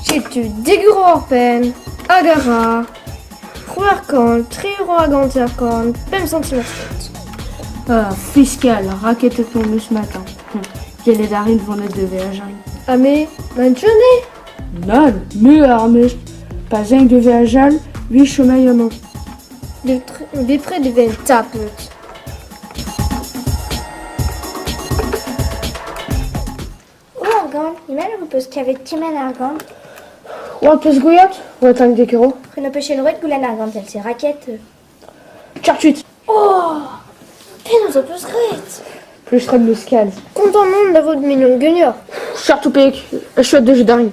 Setu dek euro ar penn hag a ra 600, 3 euro hag 50, 5 santim ar skot. Ah, fiskal, raketet on eus matin. Gellet a rin vonet da veajiñ. Ha me, ma journée? Nann, me ar meus. Pa z'eñ da veajal, vi chomay amañ. Bepred e ven tapet. O argant, emañ ho peus kavet kement argant. Oa peus gouiet? Oa tank dek euro. C'hwi peus ket roet goulenn argant el-se raket. Tchartut. Oh Penaos ho peus graet? Pleustret 'meus kalz. Kontant on da vout mignon ganeoc'h. Chartoupek, echouet deus darin.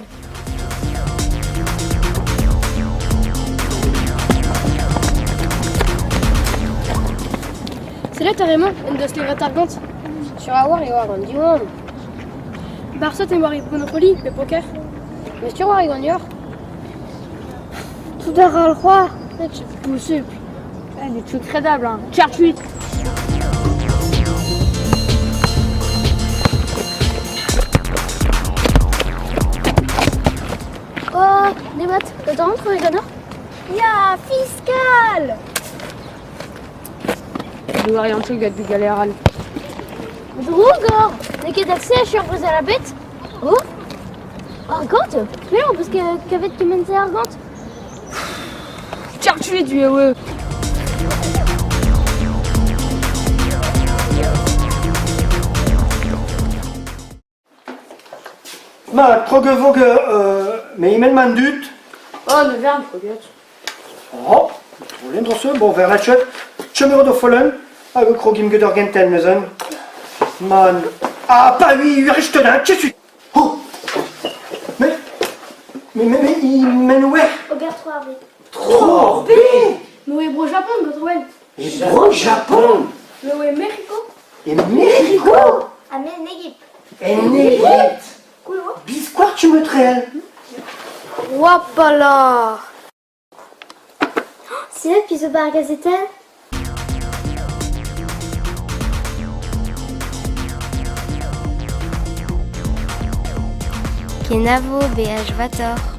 Sellet ar re-mañ en deus levret argant. Sur a-walc'h eo argant Diwan. Barsot eo war e Monopoly pe poker. Mais sur war e ganeoc'h. Tout a ra al c'hoar, c'est possible. Elle est tout credable, hein. Tchartuit. Oh, demat, da entre ganeoc'h Ya, fiskal Doariantoù gant bugale arall. Droug oc'h N'eo ket aksej ur brezel ebet Oh Argant Penaos peus kavet kement-se argant Tchartuet du eo. Ma, krog e vo me e-mail ma 'n dud. Oh, ne vern, kroget. Oh, trolenn drosoù, bon, ver la Chom eo do follen, hag o krogimp get ur gentel neuze. Man, ah, pa ui, ur tchesu. Oh Mais, mais, mais, mais, il mène ouais. Ober tro ar bed. Tro ar bed Me oe bro Japon, gant Rouen. E bro Japon Me oe Mexico. E Mexico Ha me en Egipt. En Egypte Biskoazh tu me trel. Wapala C'est eux qui zo bar gazetenn? Kenavo beaj vatoc'h.